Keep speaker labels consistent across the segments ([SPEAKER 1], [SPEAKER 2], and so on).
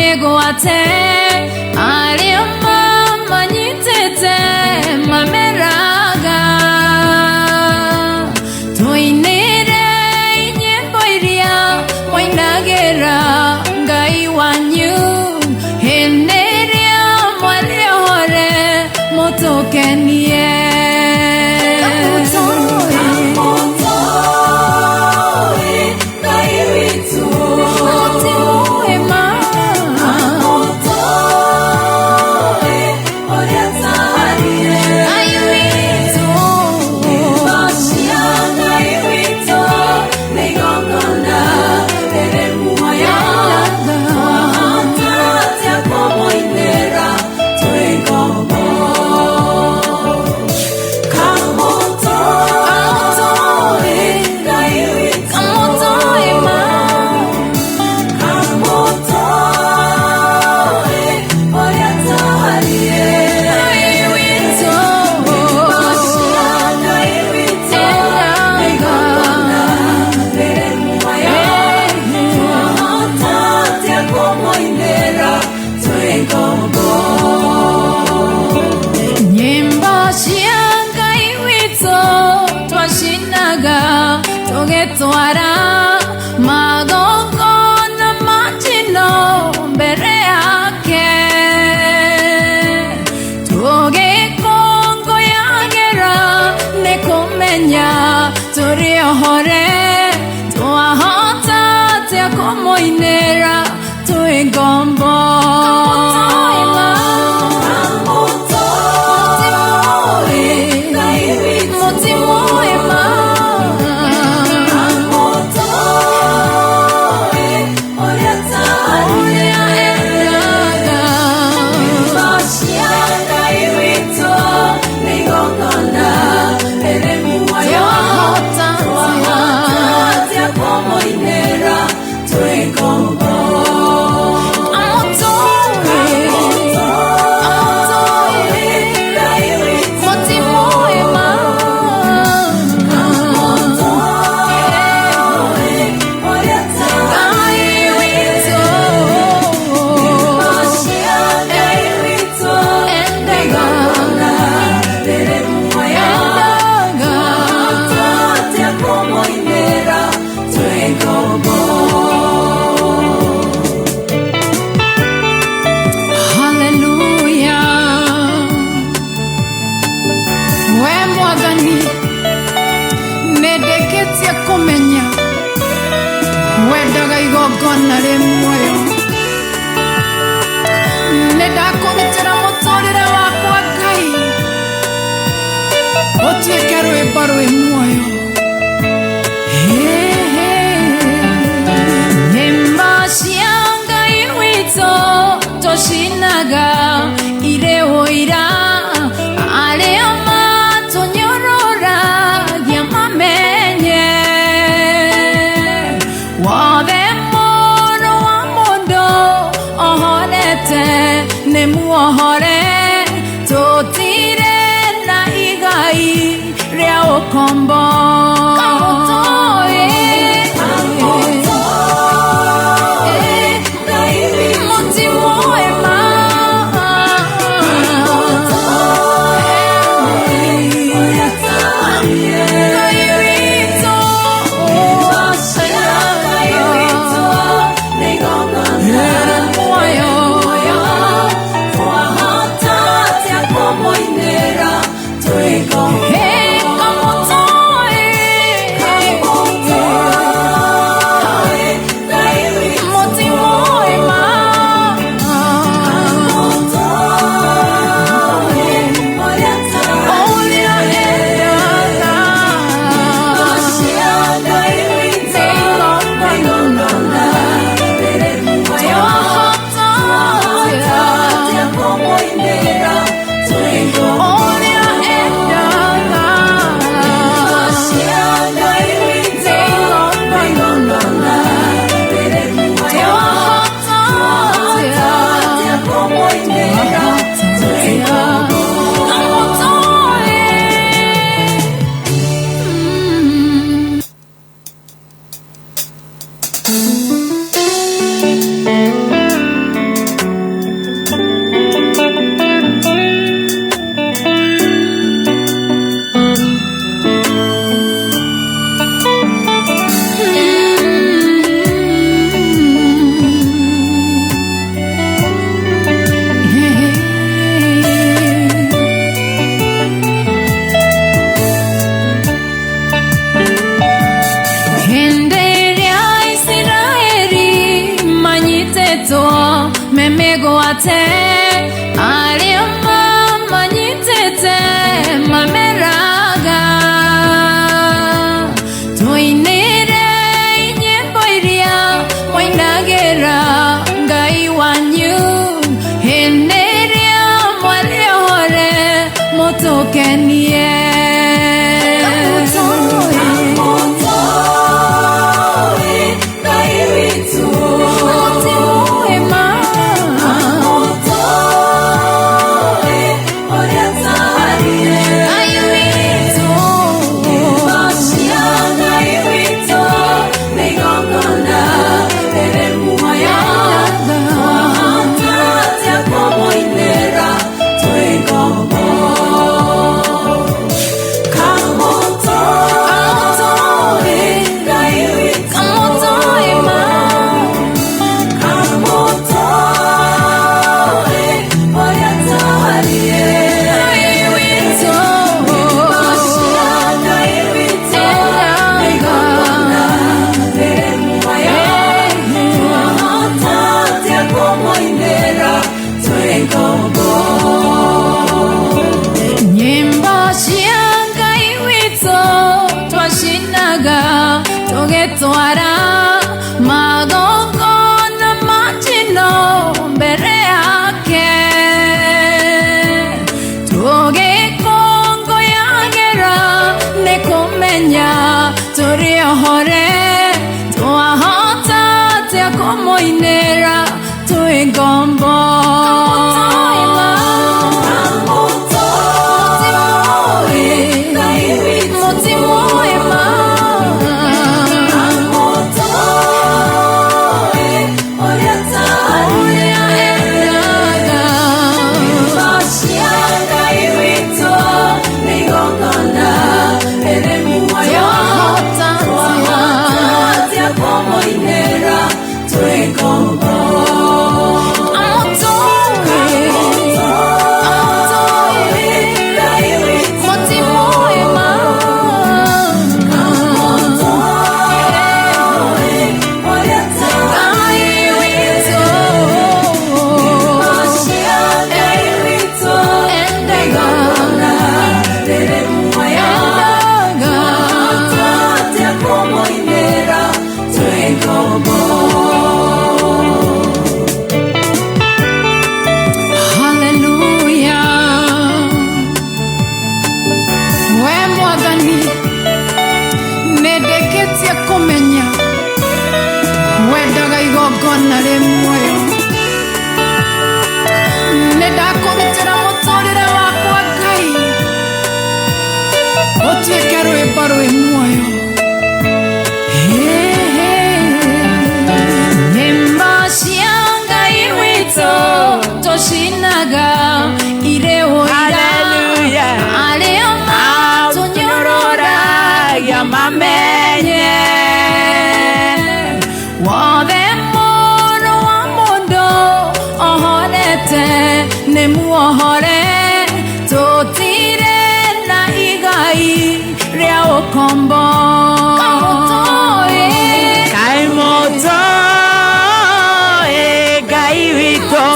[SPEAKER 1] mĩgwate arĩa mamanyitĩte mameraga. Tũinĩre nyĩmbo iria mũinagĩra Ngai wanyu hĩndĩ ĩrĩa mwarĩ ohore mũtũkenie. Nyĩmbo cia Ngai witũ twacinaga tũgĩtwara magongona ma njino mbere yake, tũgĩkũngũyagĩra nĩ kũmenya tũrĩ ohore, twahota atĩa kũmũinĩra twĩ ngombo. Haleluya. We Mwathani, nĩndĩkĩtie kũmenya wendaga igongona rĩ muoyo. Nĩ ndakũrutĩra mũtũrĩre wakwa Ngai ũtuĩke rwĩmbo rwĩ muoyo. Nyĩmbo cia Ngai witũ tũcinaga irĩ ũira, arĩa matũnyũrũragia mamenye wothe mũrũ wa mũndũ ohorete nĩ muohore, tũtirĩ na igai rĩa ũkombo. Hey, come on. Mĩgwate arĩa mamanyitĩte mameraga tũinĩre nyĩmbo iria mũinagĩra Ngai wanyu hĩndĩ ĩrĩa mwarĩ ohore mũtũkenie. Nyĩmbo cia Ngai witũ twacinaga tũgĩtwara magongona ma njino mbere yake tũgĩkũngũyagĩra nĩ kũmenya tũrĩ ohore twahota atĩa kũmũinĩra twĩ ngombo. Haleluya. We Mwathani, nĩndĩkĩtie kũmenya wendaga igongona rĩ muoyo. Nĩndakũrutĩra mũtũrĩre wakwa Ngai ũtuĩke rwĩmbo rwĩ muoyo. Nyĩmbo cia Ngai witũ tũcinaga irĩ ũira
[SPEAKER 2] Hallelujah.
[SPEAKER 1] arĩa matũnyũrũragia
[SPEAKER 2] mamenye
[SPEAKER 1] wothe mũrũ wa mũndũ ohorete nĩ muohore tũtirĩ na igai rĩa ũkombo.
[SPEAKER 2] Kaĩ mũtoĩ Ngai witũ,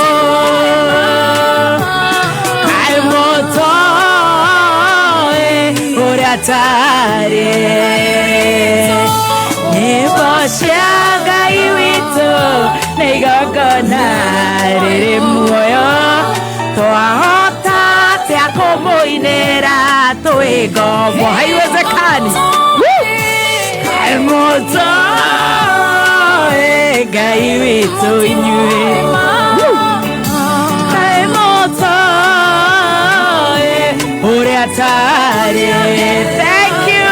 [SPEAKER 2] kaĩ mũtoĩ ũrĩa tarĩ. Nyĩmbo cia Ngai witũ nĩ igongona rĩrĩ muoyo, twahota atĩa kũmũinĩra twĩ ngombo? Haiwezekani. Kaĩ mũtoĩ Ngai witũ inyuĩ, kaĩ mũtoĩ ũrĩa tarĩ. Thank you.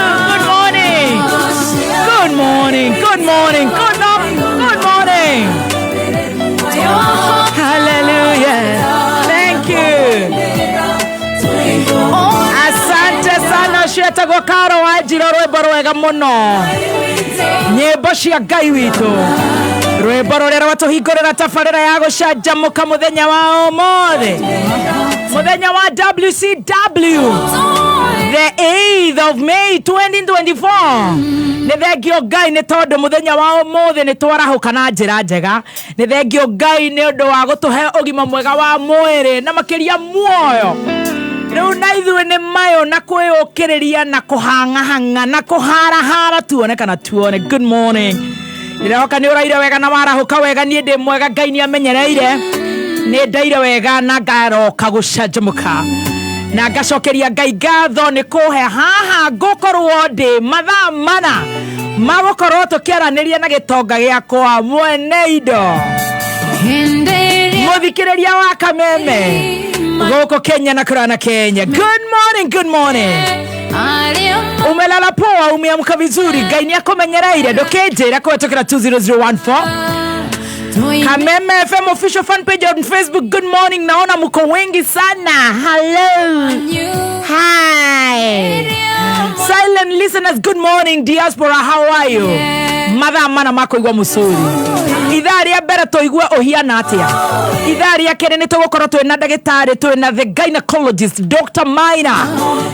[SPEAKER 2] Good morning, good morning, good morning, good, good morning. Hallelujah. Thank you. Asante sana cietagwo Karo wa Njiro, rwĩmbo rwega mũno, nyĩmbo cia Ngai witũ, rwĩmbo rũrĩa rwatũhingũrĩra tabarĩra ya gũcanjamũka mũthenya wa ũmũthĩ, mũthenya wa WCW. The 8th of May 2024. Nĩ thengio Ngai nĩ tondũ mũthenya wa ũmũthĩ nĩ twarahũka na njĩra njega. Nĩ thengio Ngai nĩ ũndũ wa gũtũhe ũgima mwega wa mwĩrĩ na makĩria muoyo. Rĩu na ithuĩ nĩ mayũ na kwĩyũkĩrĩria na kũhang'ahang'a na kũharahara tuone kana tuone. Good morning. Ndĩrehoka nĩ ũraire wega na warahũka wega. Niĩ ndĩ mwega, Ngai nĩ amenyereire, nĩ ndaire wega na ngaroka gũcanjamũka na ngacokeria Ngai ngatho nĩ kũhe haha ngũkorwo ndĩ mathaa mana magũkorwo tũkĩaranĩria na gĩtonga gĩakwa mwene indo mũthikĩrĩria wa Kameme gũkũ Kenya na kũrana Kenya. Good morning, good morning. Umelala poa, umeamka vizuri? Ngai nĩ akũmenyereire. Ndũkĩnjĩra kũhetũkĩra 20014 Kameme FM official fan page on Facebook. Good morning, naona mko wengi sana. Hello. Hi. Silent listeners, good morning. Diaspora, how are you? Mathaa mana makũigua mũcuri. Ithaa rĩa mbere tũigue ũhiana atĩa. Ithaa rĩa kerĩ nĩ tũgũkorwo twĩna ndagĩtarĩ, twĩna the gynecologist Dr. Maina.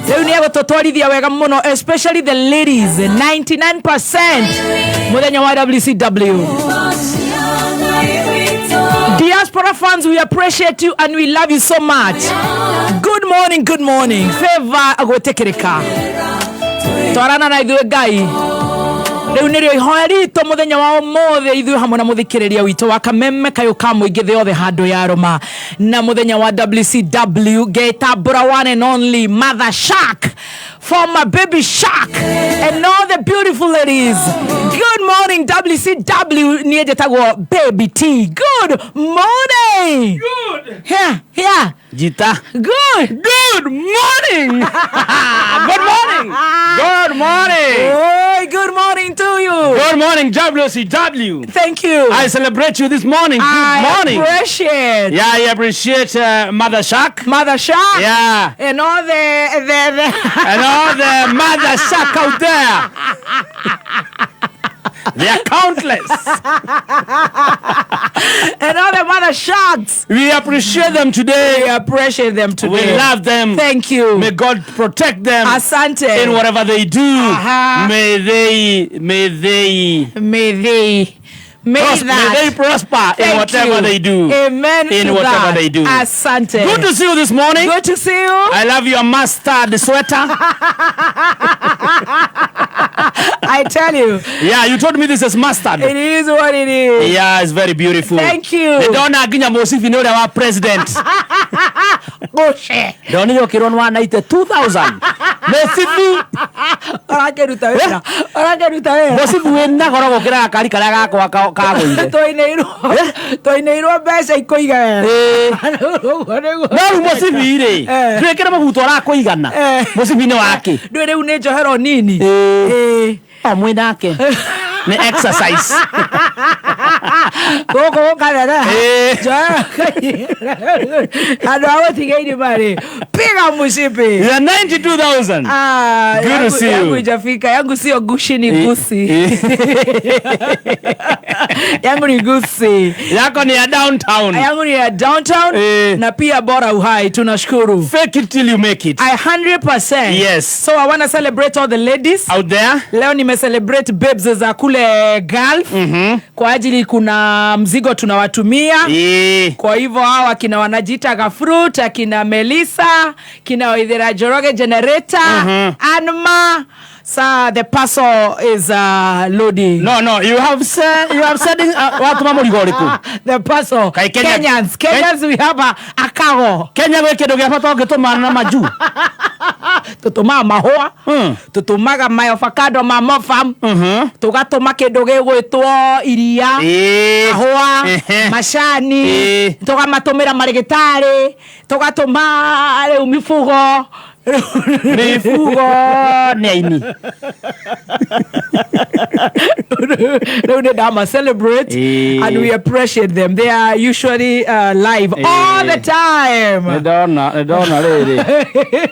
[SPEAKER 2] Rĩu nĩ egũtũtwarithia wega mũno, especially the ladies, 99% mũthenya wa WCW. Diaspora fans, we appreciate you and we love you so much. Good morning, good morning. Favor gwĩtĩkĩrĩka. Twarana na ithuĩ Ngai. Rĩu nĩrĩo ihoya ritũ mũthenya wa ũmũthĩ, ithuĩ hamwe na mũthikĩrĩria witũ wa Kameme kayũ ka mũingĩ thĩ yothe handũ ya rũma na mũthenya wa WCW ngetambũra one and only Mother Shark, former Baby Shark, and all the beautiful ladies. Good morning, WCW. Niĩ njĩtagwo Baby T. Good morning.
[SPEAKER 3] Good.
[SPEAKER 2] Here, here.
[SPEAKER 3] Jita.
[SPEAKER 2] Good.
[SPEAKER 3] Good morning. Good morning. Good morning.
[SPEAKER 2] Oi, good morning to you.
[SPEAKER 3] Good morning, WCW.
[SPEAKER 2] Thank you.
[SPEAKER 3] I celebrate you this morning. Good
[SPEAKER 2] I
[SPEAKER 3] morning.
[SPEAKER 2] appreciate.
[SPEAKER 3] Yeah, I appreciate Mother Shark.
[SPEAKER 2] Mother Shark.
[SPEAKER 3] Yeah.
[SPEAKER 2] And all the
[SPEAKER 3] And all the Mother Shark out there. They are countless.
[SPEAKER 2] And all the mother sharks.
[SPEAKER 3] We appreciate them today.
[SPEAKER 2] We appreciate them today.
[SPEAKER 3] We love them.
[SPEAKER 2] Thank you.
[SPEAKER 3] May God protect them.
[SPEAKER 2] Asante.
[SPEAKER 3] In whatever they do.
[SPEAKER 2] Aha.
[SPEAKER 3] May they, may they,
[SPEAKER 2] May they, may that.
[SPEAKER 3] May they prosper
[SPEAKER 2] Thank
[SPEAKER 3] in whatever
[SPEAKER 2] you.
[SPEAKER 3] they do.
[SPEAKER 2] Amen
[SPEAKER 3] In
[SPEAKER 2] to
[SPEAKER 3] whatever
[SPEAKER 2] that.
[SPEAKER 3] they do.
[SPEAKER 2] Asante.
[SPEAKER 3] Good to see you this morning.
[SPEAKER 2] Good to see you.
[SPEAKER 3] I love your mustard sweater.
[SPEAKER 2] I tell you,
[SPEAKER 3] Yeah, you told me this is mustard.
[SPEAKER 2] It is what it is.
[SPEAKER 3] Yeah, it's very beautiful.
[SPEAKER 2] Thank you.
[SPEAKER 3] Ndona nginya mũcibi nĩ ũrĩa wa president.
[SPEAKER 2] Gũce.
[SPEAKER 3] Ndonire ũkĩrwo nĩ wa 92,000. Mũcibi.
[SPEAKER 2] Ũrakĩruta wĩra. Ũrakĩruta wĩra.
[SPEAKER 3] Mũcibi wĩna goro gũkĩra gakari karĩa gakwa kagũire.
[SPEAKER 2] Twainĩirwo mbeca ikũiga wega. Ũguo nĩguo.
[SPEAKER 3] No rĩu mũcibi rĩ,
[SPEAKER 2] Eh.
[SPEAKER 3] ndwĩkĩre mũbuto ũrakũigana.
[SPEAKER 2] Eh.
[SPEAKER 3] Mũcibi nĩ wake.
[SPEAKER 2] Ndũĩ rĩu nĩ njohero nini.
[SPEAKER 3] Eh.
[SPEAKER 2] Ĩĩ.
[SPEAKER 3] O mwĩ nake. Nĩ exercise.
[SPEAKER 2] Gũkũ gũkaneneha.
[SPEAKER 3] Eh.
[SPEAKER 2] Njohero andũ a gũtiga irima rĩ, piga mũcibi.
[SPEAKER 3] Yeah, 92,000.
[SPEAKER 2] Ah,
[SPEAKER 3] Good to
[SPEAKER 2] yangu,
[SPEAKER 3] see you.
[SPEAKER 2] yangu ijafika. Yangu sio gushi, ni gusi. Yangu ni gusi.
[SPEAKER 3] Yako ni ya downtown.
[SPEAKER 2] Yangu ni ya downtown.
[SPEAKER 3] Eh.
[SPEAKER 2] Na pia bora uhai, tunashukuru.
[SPEAKER 3] Fake it till you make it.
[SPEAKER 2] I 100%.
[SPEAKER 3] Yes.
[SPEAKER 2] So I want to celebrate all the ladies
[SPEAKER 3] out there.
[SPEAKER 2] Leo nimecelebrate babes za kule Gulf. Kwa ajili kuna mzigo tunawatumia.
[SPEAKER 3] Eh.
[SPEAKER 2] Kwa hivyo hawa kina wanajiita Gafrut, akina Melissa, kina Waithera Njoroge Generator, Anma. Sa the parcel is loading.
[SPEAKER 3] No, you have said watũma mũrigo ũrĩkũ?
[SPEAKER 2] The parcel.
[SPEAKER 3] Kai Kenya-
[SPEAKER 2] Kenyans, Kenyans, we have a cargo.
[SPEAKER 3] Kenya gwĩ kĩndũ gĩa bata ũngĩtũmana na majuu.
[SPEAKER 2] Tũtũmaga mahũa, tũtũmaga maovacado ma mofam, tũgatũma kĩndũ gĩgwĩtwo iria,
[SPEAKER 3] Ĩĩ.
[SPEAKER 2] mahũa,
[SPEAKER 3] Ehe.
[SPEAKER 2] macani,
[SPEAKER 3] Ĩĩ.
[SPEAKER 2] tũgamatũmĩra marĩgĩtarĩ, tũgatũma rĩu mifugo.
[SPEAKER 3] Mifugo nĩ aini.
[SPEAKER 2] Rĩu nĩ ndama celebrate
[SPEAKER 3] Ĩĩ.
[SPEAKER 2] and we appreciate them. They are usually live all the time.
[SPEAKER 3] Nĩ ndona rĩrĩ,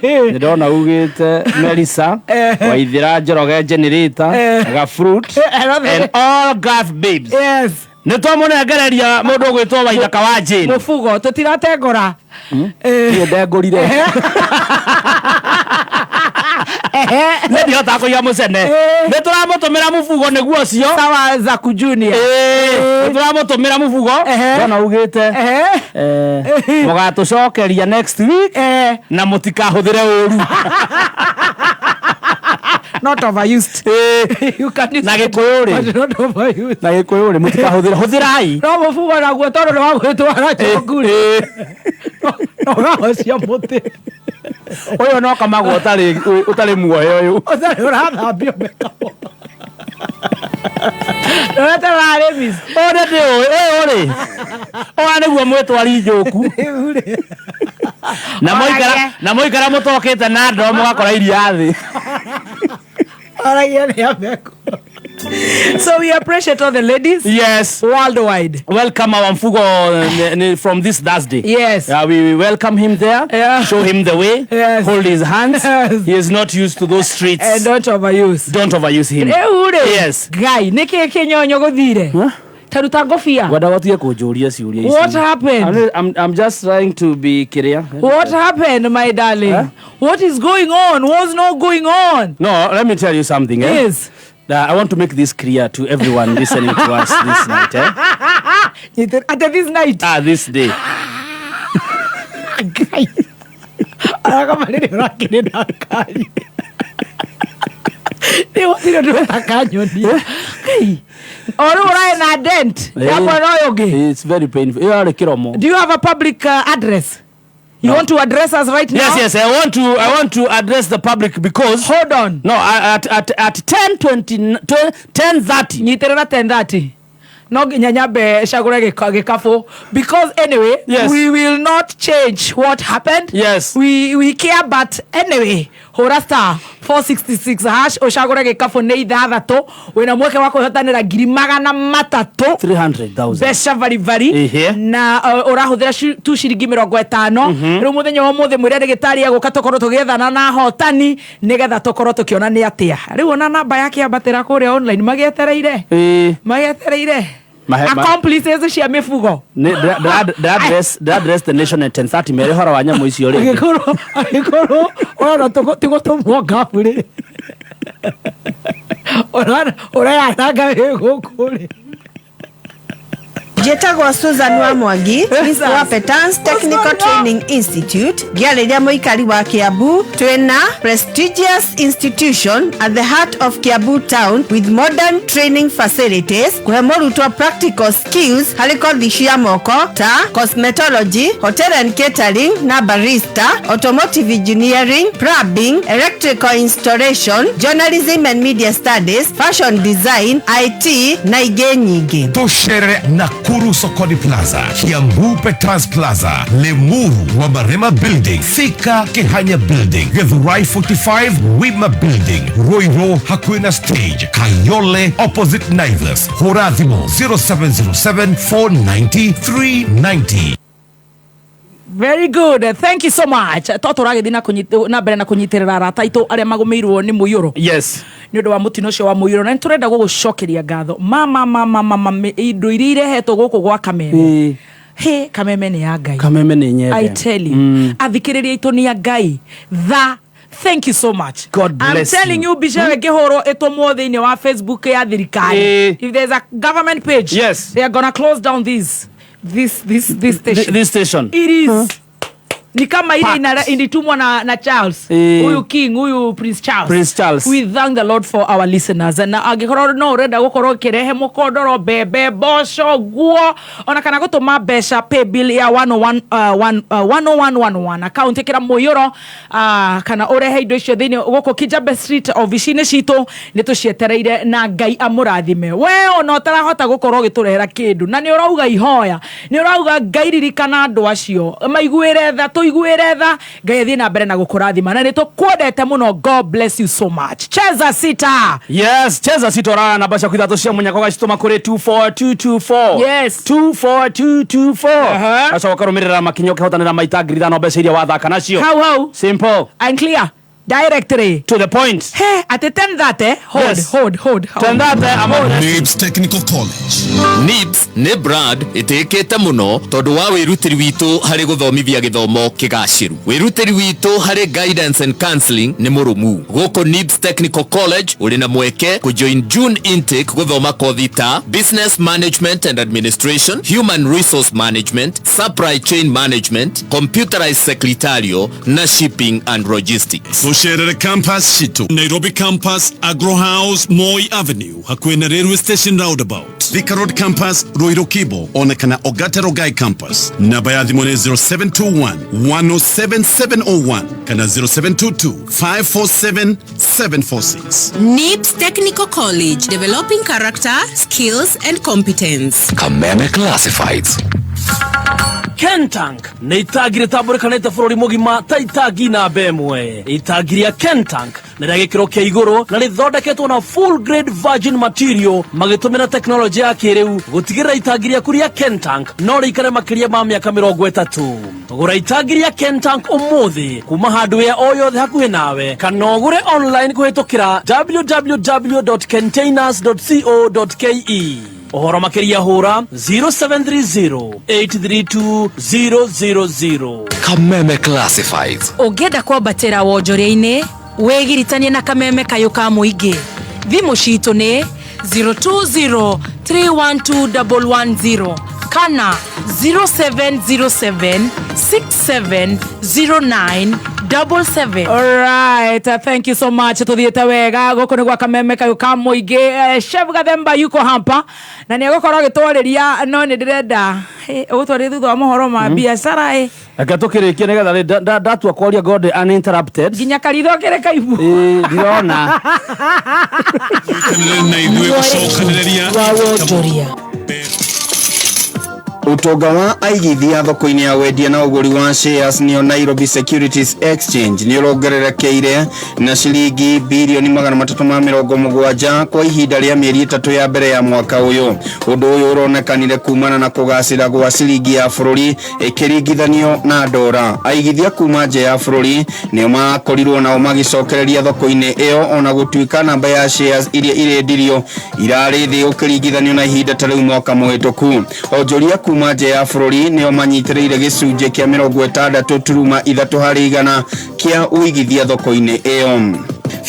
[SPEAKER 3] nĩ ndona ugĩte Melissa Waithira Njoroge Generator, Gafruit and all Gulf babes.
[SPEAKER 2] Yes.
[SPEAKER 3] Nĩ twamũnengereria mũndũ ũgwĩtwo Waithaka wa Jane. Nĩ ndihotaga kũiga mũcene.
[SPEAKER 2] Eh.
[SPEAKER 3] Nĩ tũramũtũmĩra mũbugo nĩguo ũcio.
[SPEAKER 2] Sawa za kujunia.
[SPEAKER 3] Ĩĩ, nĩ tũramũtũmĩra mũbugo.
[SPEAKER 2] Ehe.
[SPEAKER 3] Ndona ugĩte
[SPEAKER 2] Ehe.
[SPEAKER 3] mũgatũcokeria next week
[SPEAKER 2] Eh.
[SPEAKER 3] na mũtikahũthĩre ũru.
[SPEAKER 2] Not overused. You can use
[SPEAKER 3] Na
[SPEAKER 2] it,
[SPEAKER 3] Gĩkũyũ rĩ?
[SPEAKER 2] but not overused.
[SPEAKER 3] Na Gĩkũyũ rĩ, mũtikahũthĩre, hũthĩrai.
[SPEAKER 2] No mũbugo naguo tondũ nĩ wa gwĩtwara njogu rĩ. No ũgahocia mũtĩ.
[SPEAKER 3] Ũyũ no kamagwo ũtarĩ muohe ũyũ.
[SPEAKER 2] Ũtarĩ ũrathambio mĩkamo. Ndũrete ũrarĩ miss.
[SPEAKER 3] Ũyũ nĩ ndĩũĩ, ũyũ rĩ, ũyũ nĩguo mwĩtwari njũku.
[SPEAKER 2] Rĩu rĩ.
[SPEAKER 3] Na mũikara
[SPEAKER 2] Oragie.
[SPEAKER 3] na mũikara mũtokĩte na ndoo mũgakora iria thĩ.
[SPEAKER 2] Oragia nĩ ameku. So we appreciate all the ladies
[SPEAKER 3] Yes.
[SPEAKER 2] worldwide.
[SPEAKER 3] Welcome our Mfugo from this Thursday.
[SPEAKER 2] Yes.
[SPEAKER 3] We welcome him there.
[SPEAKER 2] Yeah.
[SPEAKER 3] Show him the way.
[SPEAKER 2] Yes.
[SPEAKER 3] Hold his hands.
[SPEAKER 2] Yes.
[SPEAKER 3] He is not used to those streets.
[SPEAKER 2] And don't overuse.
[SPEAKER 3] Don't overuse him.
[SPEAKER 2] Rĩu rĩ.
[SPEAKER 3] Yes.
[SPEAKER 2] Ngai, nĩkĩ kĩnyonyo gũthire?
[SPEAKER 3] Huh?
[SPEAKER 2] Ta ruta ngobia.
[SPEAKER 3] Ngwenda gũtige kũnjũria ciũria ici.
[SPEAKER 2] What happened?
[SPEAKER 3] I'm just trying to be clear.
[SPEAKER 2] What happened, my darling?
[SPEAKER 3] Huh?
[SPEAKER 2] What is going on? What's not going on?
[SPEAKER 3] No, let me tell you something. Eh?
[SPEAKER 2] Yes.
[SPEAKER 3] I want to make this clear to everyone listening to us this night. Eh?
[SPEAKER 2] At this night.
[SPEAKER 3] Ah, this day.
[SPEAKER 2] Ngai. Arakama rĩrĩ ũrakĩrĩ na ngari. Nĩ gũtirĩ ũndũ ũtakanyonia. Ngai. O rĩu ũraĩ na dent ya mwena ũyũ ũngĩ.
[SPEAKER 3] It's very painful. Ĩyo yarĩ kĩromo.
[SPEAKER 2] Do you have a public address? You
[SPEAKER 3] No.
[SPEAKER 2] want to address us right now?
[SPEAKER 3] Yes, yes. I want to address the public because
[SPEAKER 2] Hold on.
[SPEAKER 3] no, at 10:20, 10:30.
[SPEAKER 2] Nyitĩrĩra 10:30. No nginya nyambe cagũre gĩkabũ because anyway
[SPEAKER 3] Yes.
[SPEAKER 2] we will not change what happened.
[SPEAKER 3] Yes.
[SPEAKER 2] We care, but anyway hũra star 466 hash ũcagũre gĩkabũ nĩ ithathatũ wĩna mweke wa kwĩhotanĩra 300,000
[SPEAKER 3] 300,000.
[SPEAKER 2] Mbeca baribari.
[SPEAKER 3] Ehe.
[SPEAKER 2] Na ũrahũthĩra tu ciringi 50. Rĩu mũthenya wa ũmũthĩ mwĩre ndagĩtarĩ egũka tũkorwo tũgĩethana na ahotani nĩgetha tũkorwo tũkĩona nĩ atĩa. Rĩu ona namba yake yambatĩra kũrĩa online magĩetereire.
[SPEAKER 3] Eh,
[SPEAKER 2] Magĩetereire accomplices cia mĩbugo.
[SPEAKER 3] Ndĩra address the nation at 10:30 mere ũhoro wa nyamũ icio rĩngĩ.
[SPEAKER 2] Angĩkorwo ũrona ti gũtũmwo ngabu rĩ, ũreyananga wĩ gũkũ rĩ.
[SPEAKER 4] Njĩtagwo Susan wa Mwangi wa Petans Technical Training Institute, ngĩarĩria mũikari wa Kiambu. Twĩna prestigious institution at the heart of Kiambu town with modern training facilities kũhe mũrutwo practical skills harĩ kothi cia moko ta cosmetology, hotel and catering na barista, automotive engineering, plumbing, electrical installation, journalism and media studies, fashion design, IT na ingĩ nyingĩ.
[SPEAKER 5] Tũcerere Nakuru Sokoni Plaza, Kiambu Petans Plaza, Limuru Wamarema Building, Thika Kihanya Building, Githurai 45 Wima Building, Ruiru hakuhĩ na stage, Kayole opposite Naivas. Hũra thimũ 0707 490 390.
[SPEAKER 2] Very good. Thank you so much. To tũragĩthiĩ na mbere na kũnyitĩrĩra arata aitũ arĩa magũmĩirwo nĩ mũiyũro.
[SPEAKER 3] Yes.
[SPEAKER 2] Nĩ ũndũ wa mũtino ũcio wa mũiyũro, na nĩ tũrenda gũgũcokeria ngatho mama mama mama indo iria irehetwo gũkũ gwa Kameme. He Kameme nĩ ya Ngai.
[SPEAKER 3] Kameme nĩ nyende.
[SPEAKER 2] I tell you. Athikĩrĩria aitũ nĩ a Ngai. Tha thank you so much.
[SPEAKER 3] God
[SPEAKER 2] I'm
[SPEAKER 3] bless
[SPEAKER 2] telling
[SPEAKER 3] you.
[SPEAKER 2] you, mbica ĩyo ĩngĩhũrwo ĩtũmwo thĩinĩ wa Facebook ya thirikari. If there's a government page, they are gonna close down this station.
[SPEAKER 3] This station.
[SPEAKER 2] It is ni kama ile
[SPEAKER 3] Packed.
[SPEAKER 2] ilitumwa na Charles, huyu king, huyu Prince Charles.
[SPEAKER 3] Prince Charles.
[SPEAKER 2] We thank the Lord for our listeners. Na angĩkorwo no ũrenda gũkorwo ũkĩrehe mũkondoro, mbembe, mboco, nguo, ona kana gũtũma mbeca pay bill ya 101, 10111 account, ĩkĩra mũiyũro, kana ũrehe indo icio thĩinĩ gũkũ Kijabe Street obici-inĩ citũ, nĩ tũcietereire na Ngai amũrathime. We ona ũtarahota gũkorwo ũgĩtũrehera kĩndũ na nĩ ũrauga ihoya, nĩ ũrauga Ngai ririkana andũ acio, maiguĩre tha, tũiguĩre tha, Ngai athiĩ na mbere na gũkũrathima, na nĩ tũkwendete mũno. God bless you so much. Cheza sita.
[SPEAKER 3] Yes, cheza sita, ũrara namba ciaku ithatũ cia mũnyaka ũgacitũma kũrĩ 24224.
[SPEAKER 2] Yes.
[SPEAKER 3] 24224.
[SPEAKER 2] Aha.
[SPEAKER 3] Gacoka ũkarũmĩrĩra makinya ũkĩhotanĩra maita 5,000 mbeca iria wathaka nacio.
[SPEAKER 2] Hau hau.
[SPEAKER 3] Simple.
[SPEAKER 2] And clear. Directly
[SPEAKER 3] to the point.
[SPEAKER 2] He, atĩ 10:30. Hold.
[SPEAKER 3] Yes.
[SPEAKER 2] Hold, hold, hold.
[SPEAKER 3] 10:30, I'm on.
[SPEAKER 6] NIBS Technical College.
[SPEAKER 7] NIBS nĩ brand ĩtĩkĩte mũno tondũ wa wĩrutĩri witũ harĩ gũthomithia gĩthomo kĩgacĩru. Wĩrutĩri witũ harĩ guidance and counseling nĩ mũrũmu. Gũkũ NIBS Technical College ũrĩ na mweke kũjoin June intake gũthoma kothi ta Business Management and Administration, Human Resource Management, Supply Chain Management, Computerized Secretarial na Shipping and Logistics.
[SPEAKER 6] Tucerere campus citũ: Nairobi Campus, Agro House, Moi Avenue, hakuhĩ na Railway Station roundabout; Thika Road Campus, Ruiru Kibo, ona kana Ogate Rongai Campus. Namba ya thimũ nĩ 0721 107701 kana 0722 547 746.
[SPEAKER 8] NIBS Technical College, developing character, skills, and competence.
[SPEAKER 7] Kameme Classifieds.
[SPEAKER 9] Kentank nĩ itangi rĩtambũrĩkanĩte bũrũri mũgima ta itangi namba ĩmwe. Itangi rĩa Kentank nĩ rĩa gĩkĩro kĩa igũrũ na rĩthondeketwo na full grade virgin material magĩtũmĩra tekinoronjĩ ya kĩrĩu gũtigĩrĩra itangi rĩaku rĩa Kentank no rĩikare makĩria ma mĩaka 30. Gũra itangi rĩa Kentank ũmũthĩ kuma hardware o yothe hakuhĩ nawe kana ũgũre online kũhĩtũkĩra www.containers.co.ke. Ũhoro makĩria hũra 0730 832 000.
[SPEAKER 7] Kameme Classifieds.
[SPEAKER 1] Ũngĩenda kwambatĩra wonjoria-inĩ, wĩgiritanie na Kameme Kayũ ka Mũingĩ. Thimũ citũ nĩ 020 312 110 kana 0707 6709 77.
[SPEAKER 2] Alright, thank you so much. Tuthiĩte wega gũkũ nĩ gwa Kameme Kayũ ka Mũingĩ. Chef Gathemba yuko hampa na nĩ egũkorwo agĩtwarĩria, no nĩ ndĩrenda ũgũtwarĩria thutha wa mohoro ma biacara ĩ.
[SPEAKER 3] Reke tũkĩrĩkie nĩgetha rĩ ndatua kwaria God uninterrupted.
[SPEAKER 2] Nginya karitho kĩrĩ kaibu.
[SPEAKER 3] Ĩĩ, ndirona.
[SPEAKER 6] Nyitanĩre na ithuĩ gũcokanĩrĩria
[SPEAKER 1] Wa wonjoria.
[SPEAKER 10] Utonga wa aigithia thoko-inĩ ya wendia na ũgũri wa shares nĩyo Nairobi Securities Exchange nĩ ũrongererekeire na ciringi 370 birioni kwa ihinda rĩa mĩeri 3 ya mbere ya mwaka ũyũ. Ũndũ ũyũ ũronekanire kumana na kũgacĩra gwa ciringi ya bũrũri ĩkĩringithanio na ndora. Aigithia kuma nja ya bũrũri nĩo makorirwo nao magĩcokereria thoko-inĩ ĩyo, ona gũtuĩka namba ya shares iria irendirio irarĩ thĩ ũkĩringithanio na ihinda ta rĩu mwaka mũhĩtũku. Onjoria kuma nja ya bũrũri nĩo manyitĩrĩire gĩcunjĩ kĩa 60.3% kĩa ũigithia thoko-inĩ ĩyo.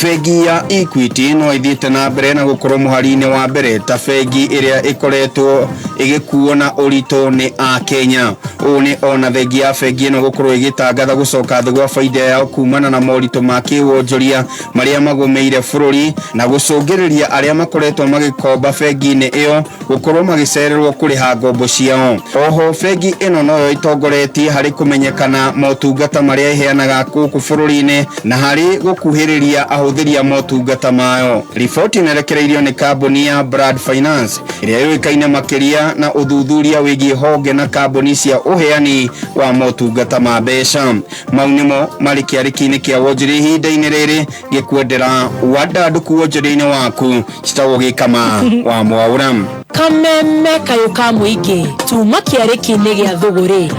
[SPEAKER 10] Bengi ya Equity no ĩthiĩte na mbere na gũkorwo mũhari-inĩ wa mbere ta bengi ĩrĩa ĩkoretwo ĩgĩkuo na ũritũ nĩ Akenya. Ũũ nĩ ona thengia ya bengi ĩno gũkorwo ĩgĩtangatha gũcoka thĩ gwa baida yao kumana na moritũ ma kĩwonjoria marĩa magũmĩire bũrũri na gũcũngĩrĩria arĩa makoretwo magĩkomba bengi-inĩ ĩyo gũkorwo magĩcererwo kũrĩha ngombo ciao. Oho bengi ĩno noyo ĩtongoretie harĩ kũmenyekana motungata marĩa ĩheanaga gũkũ bũrũri-inĩ na harĩ gũkuhĩrĩria ahũthĩri a motungata mayo. Riboti ĩnerekereirio nĩ kambuni ya Brad Finance ĩrĩa yũĩkaine makĩria na ũthuthuria wĩgiĩ honge na kambuni cia ũheani wa motungata ma mbeca. Mau nĩmo marĩ kĩarĩki-inĩ kĩa wonjoria ihinda-inĩ rĩrĩ, ngĩkwendera wandandũku wonjoria-inĩ waku. Citagwo Gĩkama wa Mwaũra.
[SPEAKER 1] Kameme Kayũ ka Mũingĩ tuma kĩarĩki-inĩ gĩa thũgũrĩ.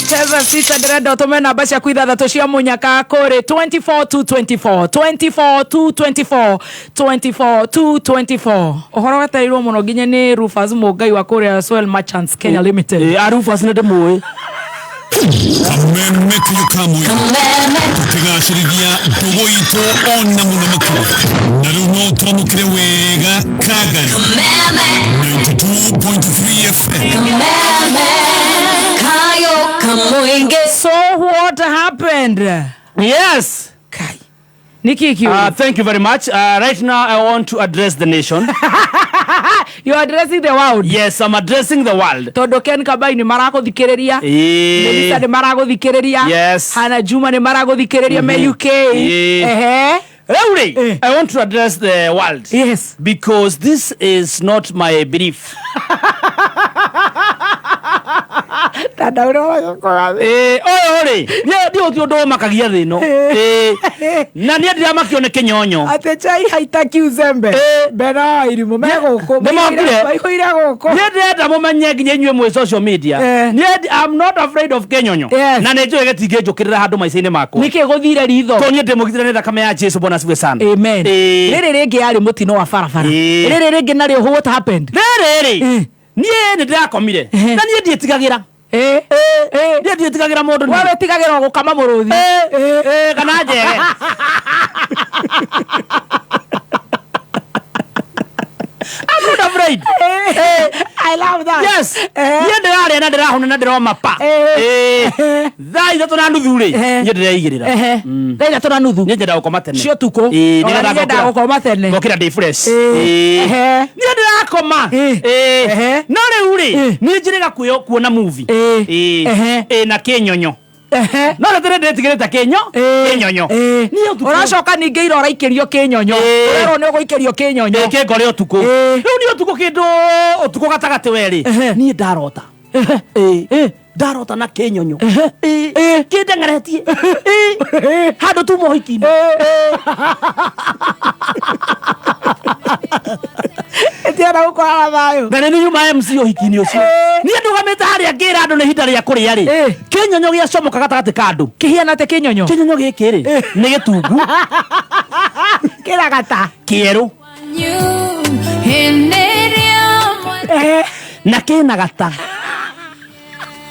[SPEAKER 2] Cheza sita, ndĩrenda ũtũme namba ciaku ithathatũ cia mũnyaka kũrĩ 24 to 24, 24 to 24, 24 to 24. Ũhoro wetereirwo mũno nginya nĩ Rufus Mũngai wa kũrĩa Swell Merchants Kenya Limited.
[SPEAKER 3] Ĩ, a Rufus nĩ ndĩmũĩ.
[SPEAKER 6] Kameme Kayũ ka Mũingĩ, tũkĩgacĩrithia ndũgũ itũ ona mũno makĩria, na rĩu no twamũkĩre wega Kangari 92.3 FM.
[SPEAKER 1] Kayũ ka Mũingĩ.
[SPEAKER 2] So what happened?
[SPEAKER 3] Yes.
[SPEAKER 2] Kai. Niki kiu.
[SPEAKER 3] Thank you very much. Right now, I want to address the nation.
[SPEAKER 2] You are addressing the world.
[SPEAKER 3] Yes, I'm addressing the world.
[SPEAKER 2] Tondũ Ken Kabai nĩ marakũthikĩrĩria. Melissa nĩ marakũthikĩrĩria.
[SPEAKER 3] Yes.
[SPEAKER 2] Hana Juma nĩ marakũthikĩrĩria me UK.
[SPEAKER 3] Ĩĩ.
[SPEAKER 2] Ehe.
[SPEAKER 3] Rĩu rĩ, I want to address the world.
[SPEAKER 2] Yes.
[SPEAKER 3] Because this is not my belief. Ĩĩ, ũyũ rĩ niĩ ndiũ ti ũndũ ũmakagia thĩ ĩno. Ĩĩ. Na niĩ ndiramakio nĩ kĩnyonyo.
[SPEAKER 2] Atĩ chai haitaki uzembe. Bena wa irimũ me gũkũ.
[SPEAKER 3] Nĩmokire?
[SPEAKER 2] Maihũire gũkũ.
[SPEAKER 3] Niĩ ndĩrenda mũmenye nginya inyuĩ mwĩ social media. Niĩ I'm not afraid of kĩnyonyo. Na nĩ njũĩ gĩtingĩnjũkĩrĩra handũ maica-inĩ makwa.
[SPEAKER 2] Nĩkĩ gũthire ritho?
[SPEAKER 3] Tondũ niĩ ndĩmũgitĩre nĩ thakame ya Jesu. Bwana asifiwe sana.
[SPEAKER 2] Amen. Rĩrĩ rĩngĩ yarĩ mũtino wa barabara. Rĩrĩ rĩngĩ narĩo what happened?
[SPEAKER 3] Rĩrĩ rĩ niĩ nĩ ndĩrakomire na niĩ ndiĩtigagĩra. Niĩ ndiĩtigagĩra mũndũ.
[SPEAKER 2] We wĩtigagĩra gũkama mũrũthi.
[SPEAKER 3] Kana njege. I'm not afraid.
[SPEAKER 2] I love that.
[SPEAKER 3] Yes. Niĩ ndĩrarĩa na ndĩrahũna na ndĩroma pa. Thaa 3:30 rĩ niĩ ndĩreigĩrĩra.
[SPEAKER 2] Thaa 3:30.
[SPEAKER 3] Niĩ nyendaga gũkoma tene.
[SPEAKER 2] Cia ũtukũ.
[SPEAKER 3] Ĩĩ,
[SPEAKER 2] Ona
[SPEAKER 3] nĩgetha
[SPEAKER 2] niĩ nyendaga gũkoma tene.
[SPEAKER 3] Ngokĩra ndĩ fresh. Ĩĩ. Niĩ ndĩrakoma. Ĩĩ. No rĩu rĩ niĩ njĩrĩga kuona movie. Ĩĩ. Ĩĩ na kĩnyonyo. No rĩu ndĩtigĩrĩte kĩnyo kĩnyonyo. Niĩ ũtukũ.
[SPEAKER 2] Ũracoka ningĩ ira ũraikĩrio kĩnyonyo. Ũrerwo nĩ ũgũikĩrio kĩnyonyo.
[SPEAKER 3] Ĩĩ, kĩngore ũtukũ. Rĩu niĩ ũtukũ kĩndũ ũtukũ gatagatĩ werĩ niĩ ndarota. Ĩĩ. Ndarota na kĩnyonyo. Ĩĩ. Kĩndeng'eretie. Ĩĩ. Handũ tuma ũhiki-inĩ.
[SPEAKER 2] Ĩtienda gũkorana thayũ.
[SPEAKER 3] Na nĩ nyuma MC ũhiki-inĩ ũcio. Niĩ ndũgamĩte harĩa ngĩra andũ nĩ ihinda rĩa kũrĩa rĩ. Kĩnyonyo gĩacomoka gatagatĩ ka andũ.
[SPEAKER 2] Kĩhiana atĩa kĩnyonyo?
[SPEAKER 3] Kĩnyonyo gĩkĩ rĩ nĩ gĩtungu.
[SPEAKER 2] Kĩragata.
[SPEAKER 3] Kĩerũ. Na kĩna gata.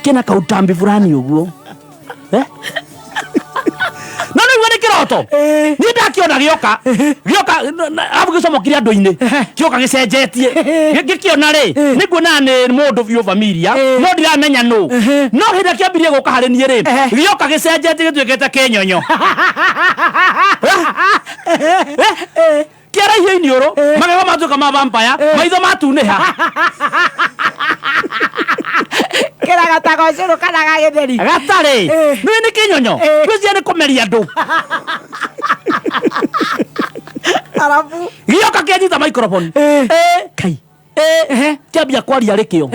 [SPEAKER 3] Kĩna kautambi fulani ũguo. No nĩguo nĩ kĩroto. Niĩ ndakĩona gĩoka. Gĩoka arabu gĩcomokire andũ-inĩ. Kĩoka gĩcenjetie. Ngĩkĩona rĩ nĩ nguona nĩ mũndũ biũ familia no ndiramenya nũ. No hĩndĩ ĩrĩa kĩambirie gũka harĩ niĩ rĩ gĩoka gĩcenjetie gĩtuĩkĩte kĩnyonyo. Kĩaraihio iniũrũ, magego matuĩka ma vampire, maitho matunĩha.
[SPEAKER 2] Kĩragata gocũrũ kana gagĩtheri.
[SPEAKER 3] Gatarĩ. Nĩ nĩ kĩnyonyo. Gwĩciria nĩ kũmeria andũ.
[SPEAKER 2] Arabu.
[SPEAKER 3] Gĩoka kĩanyita microphone.
[SPEAKER 2] Kai.
[SPEAKER 3] Kĩambia kwaria rĩkĩo.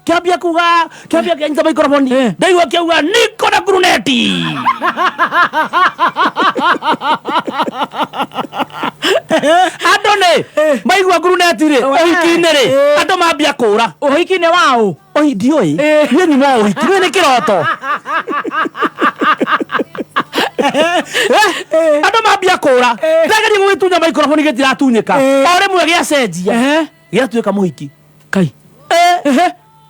[SPEAKER 3] Kĩambia kuga, kĩambia kĩanyita microphone. Ndaigua kĩauga niko na gruneti. Andũ nĩ maigua gruneti rĩ, ũhiki-inĩ rĩ, andũ mambia kũra.
[SPEAKER 2] Ũhiki-inĩ wa ũ?
[SPEAKER 3] Oi ndiũĩ. Niĩ nyuma ũhiki, niĩ nĩ kĩroto. Andũ mambia kũra. Ndageria gũgĩtunya microphone gĩtiratunyĩka. O rĩmwe gĩacenjia. Gĩatuĩka mũhiki.
[SPEAKER 2] Kai.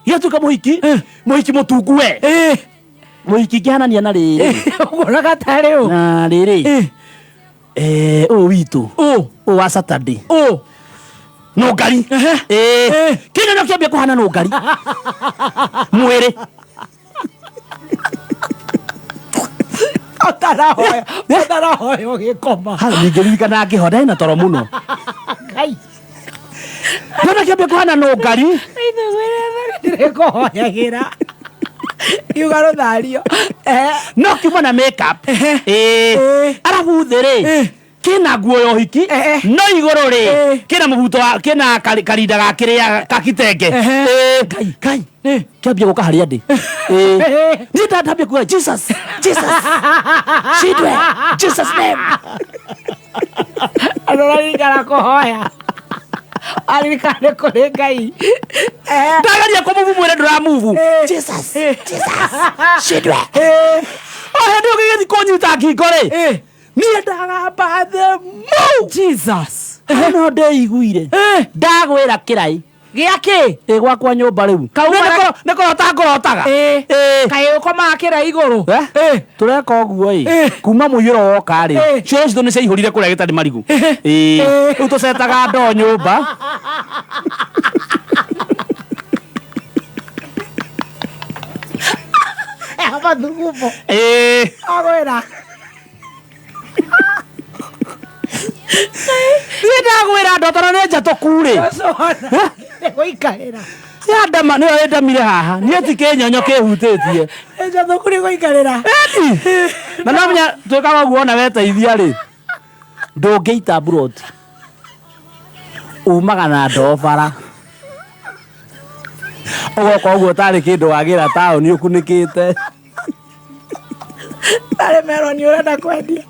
[SPEAKER 3] Gĩatuĩka mũhiki. Mũhiki mũtungu we. Mũhiki ngĩhanania na rĩrĩ.
[SPEAKER 2] Ũguonaga tarĩ ũ?
[SPEAKER 3] Na rĩrĩ. Ũyũ witũ.
[SPEAKER 2] Ũ.
[SPEAKER 3] Ũyũ wa Saturday.
[SPEAKER 2] Ũ.
[SPEAKER 3] Nũngari. Kĩnyonyo kĩambia kũhana nũngari. Mwĩrĩ.
[SPEAKER 2] Ũtarahoya, ũtarahoya ũgĩkoma.
[SPEAKER 3] Hau ningĩririkana ngĩho ndarĩ na toro mũno.
[SPEAKER 2] Ngai.
[SPEAKER 3] Ndona kĩambia kũhana nũngari.
[SPEAKER 2] Ndĩrĩkũhoyagĩra. Kiuga rũthario.
[SPEAKER 3] No kiuma na makeup. Arabu thĩ rĩ kĩna nguo ya ũhiki no igũrũ rĩ kĩna mũbuto wa kĩna karinda ga kĩrĩa ka kitenge. Kai. Kĩambia gũka harĩa ndĩ. Niĩ ndambia kuga Jesus, Jesus. Shidwe, Jesus name.
[SPEAKER 2] Andũ maririkana kũhoya. Aririkana nĩ kũrĩ Ngai.
[SPEAKER 3] Ndageria kũmubu mwĩre ndũramubu. Jesus, Jesus. Shidwe. O hĩndĩ ĩyo gĩgĩthiĩ kũnyita ngingo rĩ. Niĩ ndagamba thĩ mu.
[SPEAKER 2] Jesus.
[SPEAKER 3] No ndĩiguire. Ndagwĩra kĩrai.
[SPEAKER 2] Gĩa kĩ?
[SPEAKER 3] Ĩ gwakwa nyũmba rĩu. Nĩ kũrota ngũrotaga.
[SPEAKER 2] Kaĩ ũkomaga kĩra igũrũ?
[SPEAKER 3] Tũreka ũguo ĩ. Kuma mũiyũro woka rĩ. Cioro citũ nĩ ciaihũrire kũrĩa gĩtarĩ marigũ. Rĩu tũcetaga ndoo nyũmba.
[SPEAKER 2] Mathugumo. Agwĩra.
[SPEAKER 3] Niĩ ndagwĩra ndotana nĩ njatũku rĩ.
[SPEAKER 2] Nĩ gũikarĩra.
[SPEAKER 3] Yandama nĩyo ĩndamire haha. Niĩ ti kĩnyonyo kĩhutĩtie.
[SPEAKER 2] Njatũku nĩ gũikarĩra.
[SPEAKER 3] Na no menya twĩkaga ũguo ona weteithia rĩ. Ndũngĩita mburoti. Umaga na ndoo bara. Ũgoka ũguo tarĩ kĩndũ wagĩra taũni ũkunĩkĩte.
[SPEAKER 2] Tarĩ meroni ũrenda kwendia.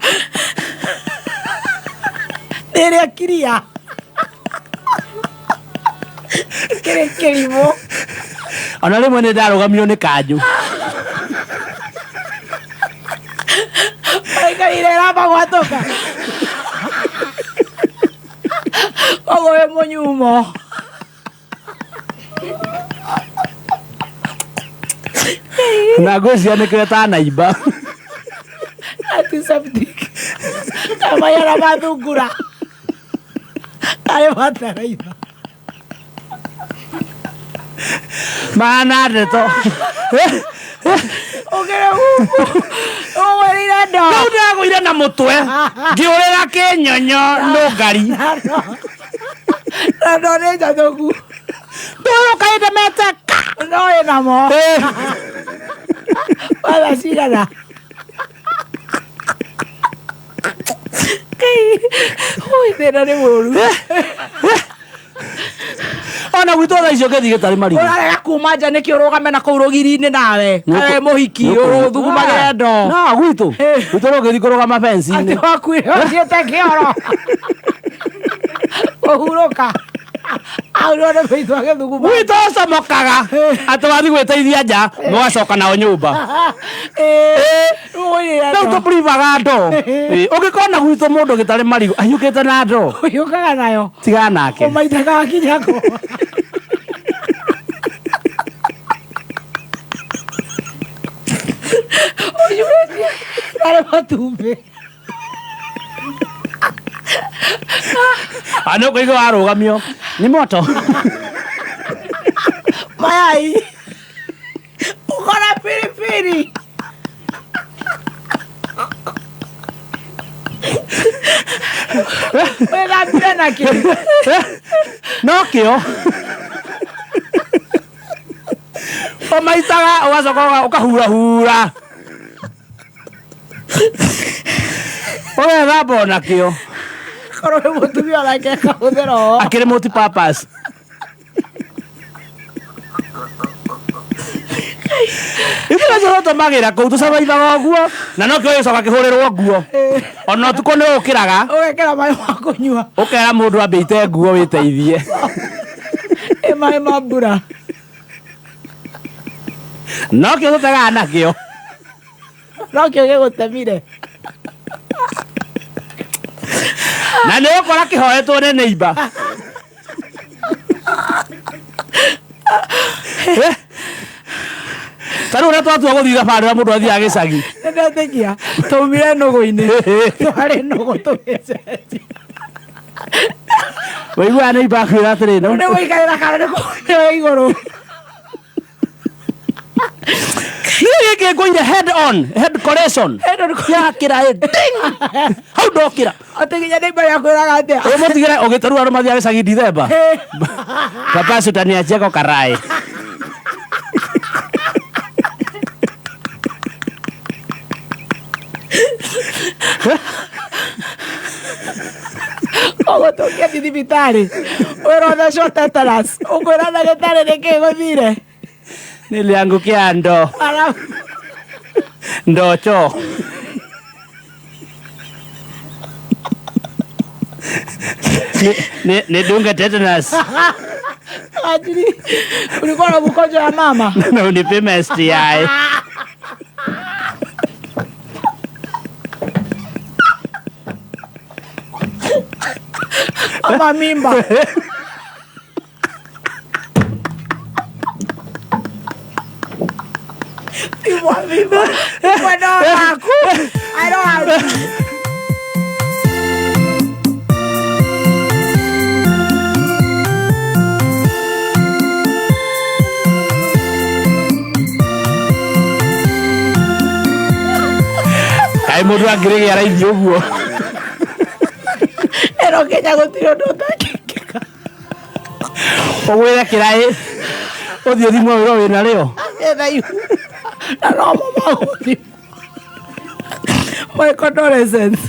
[SPEAKER 2] Nĩ ĩrĩa kiria. Kĩrĩ kĩrimũ.
[SPEAKER 3] Ona rĩmwe nĩ ndarũgamio nĩ kanjũ.
[SPEAKER 2] Waikarire ĩramba gwatũka. Koguo wĩ mũnyumo.
[SPEAKER 3] Na ngwĩciria nĩkĩo ĩtanaimba.
[SPEAKER 2] Antiseptic. Kamayara mathungura. Karĩ bataraitha.
[SPEAKER 3] Mana ndeto.
[SPEAKER 2] Ũkĩrĩ hubu. Ũgwĩrĩire ndoo.
[SPEAKER 3] Rĩu ndagũire na mũtwe. Ngĩũrĩra kĩnyonyo nũngari.
[SPEAKER 2] Na ndoo nĩ njathũku.
[SPEAKER 3] Ndũyũkaĩte mete ka.
[SPEAKER 2] No ĩnamo. Watha cigana. Kai. Ui, thĩna nĩ mũru.
[SPEAKER 3] Ona gwitũ thaa icio ngĩthiĩ gĩtarĩ marigũ.
[SPEAKER 2] Ũrarega kuma nja nĩkĩ ũrũgame na kũu rũgiri-inĩ nawe. Kaĩ mũhiki ũthugumagĩre ndoo.
[SPEAKER 3] No gwitũ. Gwitũ rũgĩthiĩ kũrũgama fence-inĩ.
[SPEAKER 2] Atĩ wakuire ũthiĩte kĩoro. Kũhurũka. Aurwo nĩ gwitũ agĩthuguma.
[SPEAKER 3] Gwitũ ũcomokaga atĩ wathiĩ gwĩteithia nja mũgacoka nao nyũmba. Rĩu tũburibaga ndoo. Ũngĩkona gwitũ mũndũ gĩtarĩ marigũ ahiũkĩte na ndoo.
[SPEAKER 2] Ũhiũkaga nayo.
[SPEAKER 3] Tigana nake.
[SPEAKER 2] Ũmaitaga wakinya kũ. Ũiyũrĩtie arĩ matumbĩ.
[SPEAKER 3] Nĩ ũkũigua warũgamio nĩ moto.
[SPEAKER 2] Mayai. Uko na pilipili. Wĩthambire na kĩ?
[SPEAKER 3] No kĩo. Ũmaitaga ũgacoka ũkahurahura. Ũgethamba onakĩo.
[SPEAKER 2] Korwo wĩ mũtumia onake akahũthĩra oo.
[SPEAKER 3] Akĩrĩ multi purpose. Ithuĩ acio tũtũmagĩra kũu tũcabaithaga ũguo na no kĩo gĩcoka kĩhũrĩrwo nguo. Ona ũtukũ nĩ ũkĩraga.
[SPEAKER 2] Ũgekĩra maĩ ma kũnyua.
[SPEAKER 3] Ũkera mũndũ ambe ite nguo wĩteithie.
[SPEAKER 2] Ĩ maĩ ma mbura.
[SPEAKER 3] No kĩo tũtegaga nakĩo.
[SPEAKER 2] No kĩo gĩgũtemire.
[SPEAKER 3] Na nĩ ũkora kĩhoetwo nĩ neighbor. Ta rĩu ũrĩa twatua gũthiĩ thabarĩ ũrĩa mũndũ athiaga gĩcagi.
[SPEAKER 2] Nĩ ndetĩkia twaumire nũgũ-inĩ. Twarĩ nũgũ tũgĩcenjia.
[SPEAKER 3] Waiguaga neighbor akwĩra atĩrĩ.
[SPEAKER 2] Nĩ gũikarĩra kana nĩ kũgũrĩra igũrũ.
[SPEAKER 3] Niĩ gĩkĩ ngũire head on, head collision. Yakĩra ĩ ding. Hau ndokĩra.
[SPEAKER 2] Atĩ nginya neighbor yakwĩraga atĩa?
[SPEAKER 3] Ũyũ mũtigĩre ũgĩtarua andũ mathiaga gĩcagi Dithemba. Papa utaniachia kwa karai.
[SPEAKER 2] Koguo tũngĩathiĩ thibitarĩ wĩra ũthecwo tetanus ũkwĩra ndagĩtarĩ nĩkĩ gũthire.
[SPEAKER 3] Niliangukia ndoo. Ndoo choo. Nidunge tetanus.
[SPEAKER 2] Ajili ulikuwa na mkojo ya mama.
[SPEAKER 3] Na unipime STI.
[SPEAKER 2] Ama mimba. Pimwa mimba. Pimwa ndoo yaku. I don't have.
[SPEAKER 3] Kaĩ mũndũ angĩrĩgĩa raithi ũguo.
[SPEAKER 2] Ĩno Kenya gũtirĩ ũndũ ũtangĩkĩka.
[SPEAKER 3] Ũgwĩre kĩraĩ ũthiĩ ũthimwo wĩrwo wĩna rĩo.
[SPEAKER 2] Na no mo magũthimwo. My condolences.